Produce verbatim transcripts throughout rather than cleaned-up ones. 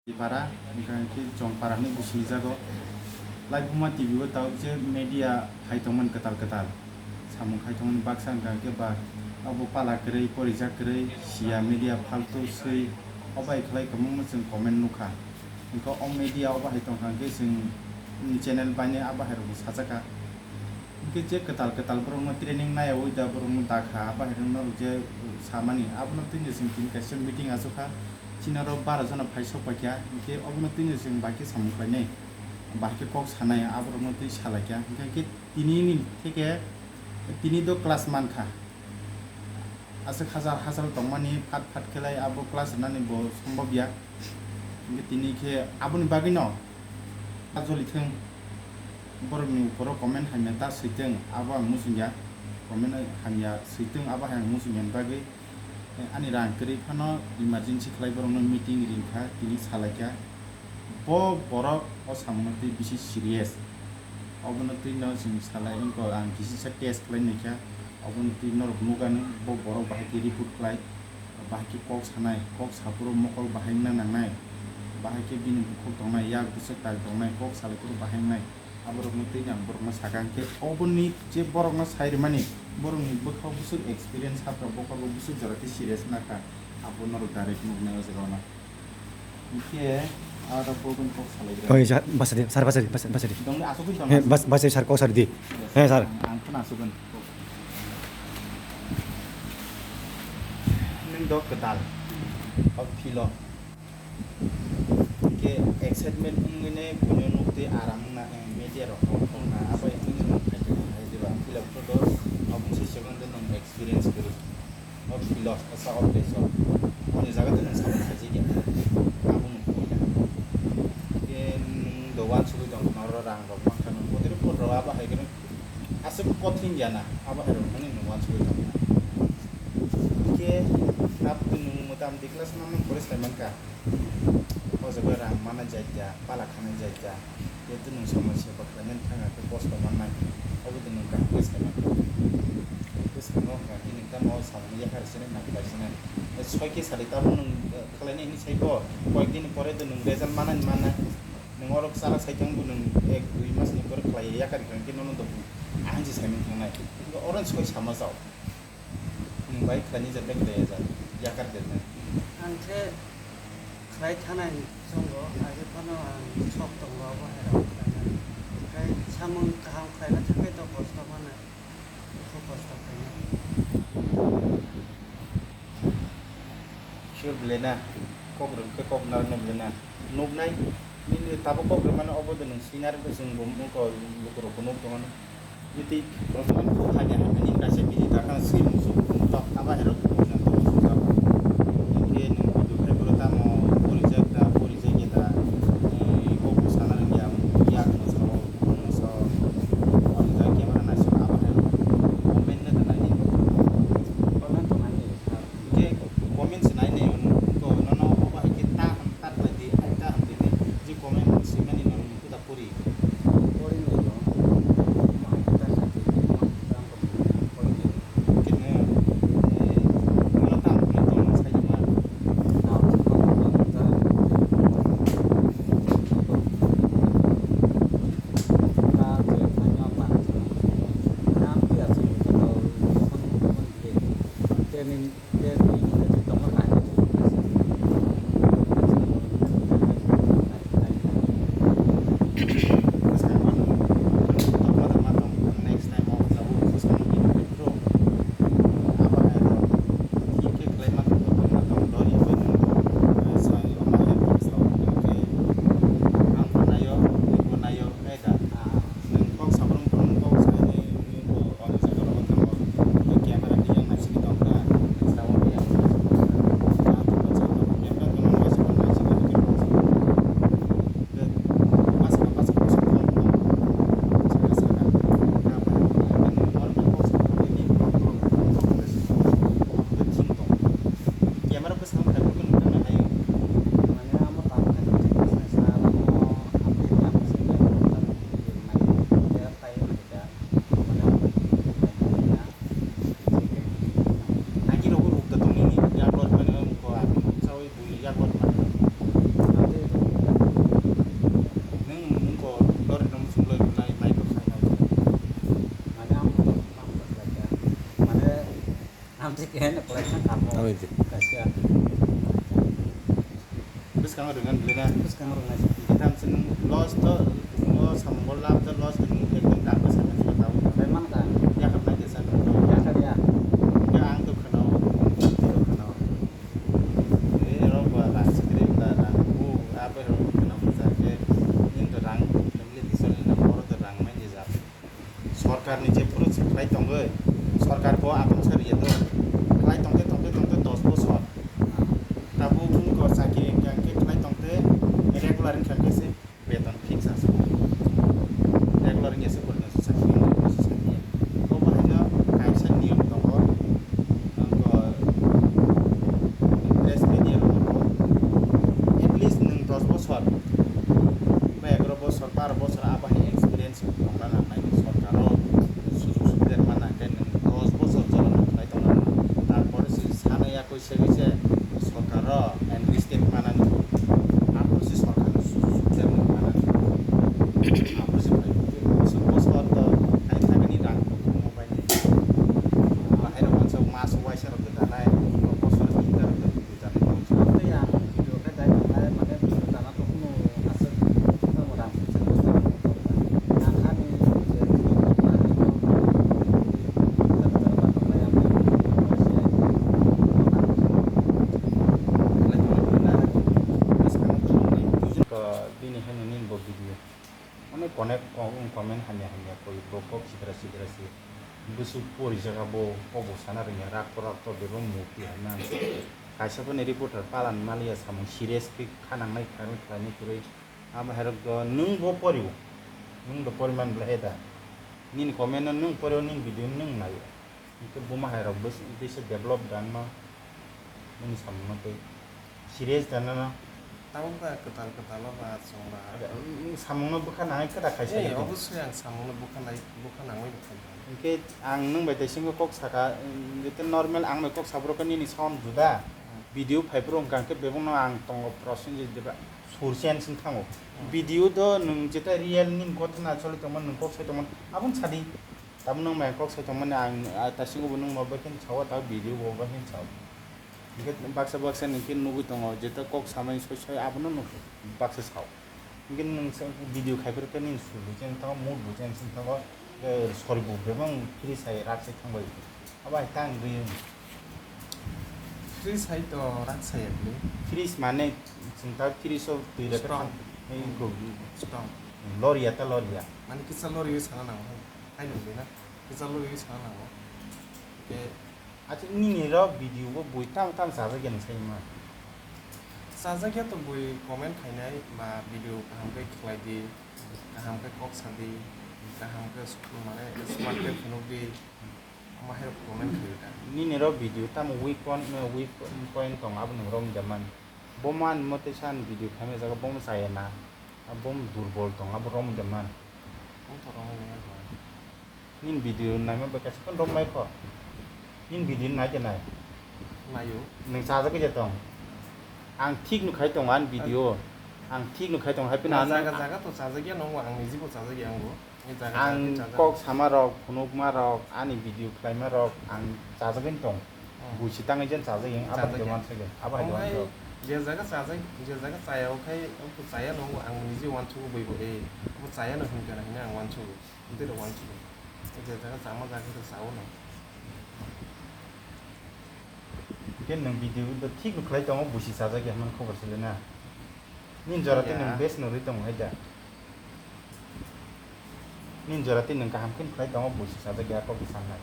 Para, hwnkha khe Chongpara hinwi bo sinijago. Laibuma T V o tabuk je media hai tongmani kwtal kwtal. Samung khai tongmani baksa hwnkha khe ba abo pala kwrwi, porijak kwrwi, siya media phaltu swi, o bai khlai kwbangma chwng comment nukha. Hwnkhe o media o bahai tongkha hwnkhe chwng channel bainai a bahai rokbo sajak kha. Hwnkhe je kwtal kwtal borokno training naiyawi da borokno dakha, a bahai rokno je samani abono twino chwng tini kaisa meeting achukha. Chini oro baro jona phai sok paikha, hwnkhe obono twino chwng bahai khe samung khlainai, bahai khe kok sanai, aborokno twi salaikha. Hwnkhe khe tinini theke tini do class mankha. Aswk hachal hachal tongmani phat phat khe lai abo class rwnani bo sombobya. Hwnkhe tini khe aboni bagwino ajoli thwng. Borokni uporo comment hamya ta switwng, abo ang muchungya. Comment hamya switwng, abo hai ang muchungya ni bagwi. Ani rang kwrwi phano emergency khlai borokno meeting ringkha, tini salaikha. Bo borok o samungno twi bisi serious. Obono twi no chwng salai wngkha, ang kisisa test khlai naikha. Obono twi norok nukha nw, bo borok bahai khe report khlai, bahai khe kok sanai, kok saphuru mokol bahai wngna nangnai, bahai khe bini bukhuk tongnai, yak bwswk tak tongnai, kok salai phuru bahai wngnai. Aborokno twi ang borokno sakha, hwnkhe oboni je borokno sai rwmani, borokni bwkhao bwswk experience, hapra bokhorbo bwswk jora tei serious nakha, abo norok direct nuknai o jaga o no. Hwnkhe aro program kok salai rw. Oi, sir, basa di, sir, basa di, basa, basa di. Dong, asugwi dong, He, asugwi. Bas-, basa di, sir, kok sir di. Yes, He, sir. Ang, ang kheno asugwi. Nwng dok kwtal. Kok philo. Hwnkhe excitement wngwi ne buino nuk twi aram wngna, eh, media rok kok wngna, abai wngwi nwng khai tongkha, hai diba? Philok to do, aboni se second nwng experience kwrwi. O philo, o sa o place o. Oni jaga de nwng sabon khaijigya. Abono puila. Hwnkhe nwng do uansugwi tong, noro rang rok mankha nwng. Bodiri phone rok abo hai kheno aswk kothin ya na, abo hai rok mani nwng uansugwi tong. Hwnkhe tabuk nwng motamoti class ma man pore sai mankha. O jaga rang mana jaitya, pala khana jaitya. Jehetu nwng somaj seba khlainani thangkha khe kosto mannai. Obo de nwng kaham khe sai mankha. Bwskango wngkha khe nwng tamo samung yakar sinai nang bai sinai. Soi khe sadi tabuk nwng, eh, khlainai hinwi sai bo. Koyek din pore de nwng result manani mannai. Nwng oro chala sai thang bo nwng ek dui mas ni pore khlai yakar khe nono do ahai se sai man thangnai. Oro soi sama jao. Nwng bai khlaini je bek de ya, yakar de na. Ang khe khlai thanai chongo, age phano ang sok tongo abo hai rok khlainani. Khe samung kaham khlaina thangwi to kosto mano, dukhu kosto khaina. Sure bele na, kok rwng khe kok narwkno bele na. Nuknai, nini tabuk kok rwmano obo de nwng swinar khe chwng bo nukho, lukurokbo nuk tongmano. Tei borok phano kok hamya hamya ni kaisa bini dakhan swi muchung tok aba herok muchung tok muchung tok. Hingke nwng video khai phuru tamo porijak da, porijak ya da, eh, kok bo sana rwngya, yak no sao, bung no sao, porijak camera naisuk aba herok comment no da nai ni. Comment to nai ni. Hingke comment se nai ni, nono obo hai khe ta ham ta khlai di, ai ta ham di, je comment swimani nono. Puri. Puri ni no. Ma kita sati, ma kita ang puri. Kene, eh, Khe no kwlai kha kamo. Ano di. Kaisa. Bwskango rwngan bwlai na. Bwskango rwngnai. Tamo se nwng loss to, nwng samung bo lab to loss to nwng ekdom dam bwsa khe tamo. Bai man ka. Yakhap nai kesa nwng. Yakhap ya. Ya ang to khwnao. Ang to khwnao. Eh, ero ba rang sikri ba rang bu, abo ero khwnao bwsa khe. Nini to rang family tisol ni na oro to rang mai ni jat. Sorkar ni je phuru se khlai tongwi, sorkar bo aboni sa riya do. Khlai tongte, tongte, tongte dos bosor. Tabuk wngkha chakri wngkha khe khlai tongte regular wngkha khe se beton fix aswk. Regular wngya se porjonto chakri wngkha khe se sakya. Bo bahaino kaisa niyom tongo. Wngkha press media rok at least nwng dos bosor ba egaroh bosor, baro bosor abo hai experience tongna nangnai, sorkaro sujug subida rwna nangkhe nwng dos bosor jora nang khlai tongna nangnai. Tarpore se sana yakui se khe se sorkaro enlisted manani, aphuru se sorkarno sujug subida rwna manani. Aphuru se phai bosor bosor to khai thangani rang mobile ni. Bahai rok wansa mas waisa rok da nai, bosor ni da rok da. Bini hai nini bo video. Onek connect, o, comment hamya hamya koi, bo kok sikra sikra si. Bwswk pori jaga bo, o bo sana rwngya, rakto rakto bebak murti hai man. Kaisa boni reporter palan maliya samung serious khe khanangnai khlaimani kwrwi. Amo hai rok do nwng bo pori o. Nwng do pori man bwlai hai da. Nini comment no nwng pori o, nini video no nwng nai o. Hwnkhe buma hai rok bwswk tei se develop da no. Nini samung no tei. Serious da nana. Tabuk ba kwtal kwtal o ba chwng ba. Ada, mm, samungno bwkha nang khe da khaisa. Eh, obosoi ang samungno bwkha nai, bwkha nangwi bwkha nai. Hwnkhe ang nwng bai tei singkhe kok saka, mm, jete normal ang bai kok sabrok khe nini sound juda. Hmm. Video phaiphuru hwnkha hwnkhe bebakno ang tongo Prosenjit deba sur chen sing thango. Hmm. Video do nwng jeta real nini ghotona choli tongmani nwng kok sai tongmani aboni sadi. Tabuk nwng bai kok sai tongmani ang, ah, tasingo bo nwng ma bai khe sao, tabuk video bo bai khe sao. Hwnkhe baksa baksa nini khe nugwi tongo, jeta kok samani soi soi abono nuk baksa sao. Hwnkhe nwng se video khai phuru khe nini sur bo change thango, mood bo change wng thango, eh, sori bo bebak freeze hai rak sai thangbai. Abo hai tang rwi. Freeze hai to rak sai ya bwlwi. Freeze mane chwng ta freeze o twi rwkhe strong. Thang, eh, hmm, go. Strong. Loriya ta loriya. Mane kisa loriwi sana nango hai. Hai nungwi na. Kisa loriwi sana nango. Ke Acha nini rok video bo bui tamo tamo chajak ya nung sai ma? Chajak ya to bui comment khainai ba video kaham khe khlai di, kaham khe kok sa di, kaham khe suk-, mane smart khe phunuk di, omo hai rok comment khaio da. Nini rok video tamo weak point, weak point tong abo nung rom da man. Bo man mo tei san video khaima jaga bo mo chaya na. Abo mo durbol tong abo rom da man. Wng tong rom ya ba. Nini video naima bai kaisa phano romlai kho. Nini video nai de nai. Naio. Nwng chajagwi je tong. Ang thik no khai tongo ani video. Ang thik no khai tongo, hai phano ang jaga, jaga to chajagya nongo, ang nijibo chajagya ango. Ang kok sama rok, phunukma rok, ani video khlaima rok ang chajagwi tong. Hmm. Buisi tangwi jen chajagwi ang abo hai de wansagwi, abo hai de wansagwi. Je jaga chajak, je jaga chaya o khai, abo chaya nongo, ang niji wansugo bui bo, eh, abo chaya no hinkhe na hino ang wansugo. Tei rok wansugo. Je jaga chama jaga khe sao no. Hwnkhe nwng video do thik no khlai tongo, buisi chajak ya hwnmani khobor se le na. Nini jora tei nwng best no rwi tongo hai da. Nini jora tei nwng kaham khe khlai tongo, buisi chajak ya kok sanai.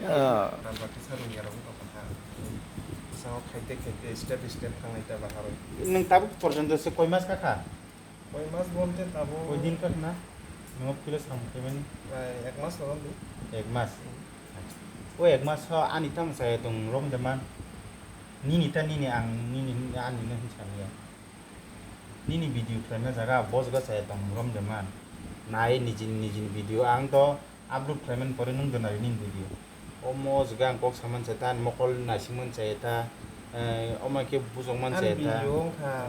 Ah. Nang ba kisa rung ya rok tong kha. Sao khaite khaite step step thangnai ta baharoi. Nwng tabuk porjonto se koi mas ka kha? Koi mas bonte tabuk. Koi din ka khna? Nwng philo samung khaimani? Prai ek mas logam di. Ek mas. Hmm. O ek mas o ani tamo chaya tong rom de man. Nini ta nini ang nini ani no hinsa niya. Nini video khlaima jaga bo jaga chaya tong rom de man. Nai nijini nijini video ang to upload khlaimani pore nwng dona nini video. Omo jaga ang kok saman chaya ta, ani mokol naisingman chaya ta, eh, omo khe bujokman chaya ta. Ani video wngkha